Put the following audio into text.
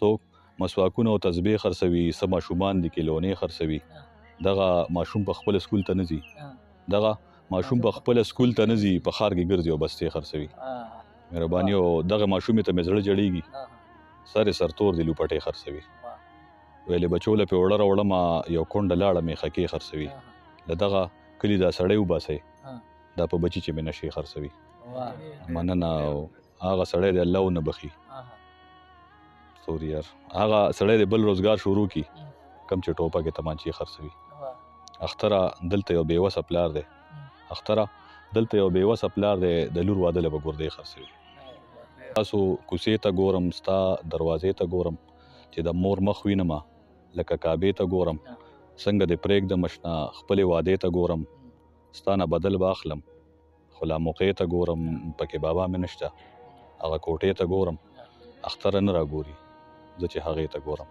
څوک مسواکونه او تسبیح خرڅوي، څه ماشومان دي کلونې خرڅوي. دغه ماشوم په خپل سکول ته نه ځي، دغه ماشوم په خپل سکول ته نه ځي، په ښار کې ګرځي او بستې خرڅوي. مهرباني او دغه ماشومې ته مې زړه جړېږي، سر یې سرتور دی لوپټې خرڅوي. ویلې بچو له پې اوړه راوړمه، یو کونډه لاړه مې خکې خرڅوي. له دغه کلي دا سړی وباسئ، دا په بچي چې مې نشې خرڅوي. مننه. او هغه سړی دی الله ونه بخي، سوري یار، هغه سړی دی بل روزګار شروع کی، کم چې ټوپک تمانچې خرڅوي. اختره دلته یو بې وسه پلار دی، اختره دلته یو بې وسه پلار دی، د لور واده له به ګردې خرڅوي. تاسو کوڅې ته ګورم، ستا دروازې ته ګورم، چې د مور مخ وینم لکه کعبې ته ګورم. څنګه دې پرېږدم اشنا، خپلې وعدې ته ګورم، ستا نه بدل به اخلم خو لا موقع ته ګورم. پکې بابا مې نشته، هغه کوټې ته ګورم، اختره نه راګوري زه چې هغې ته ګورم.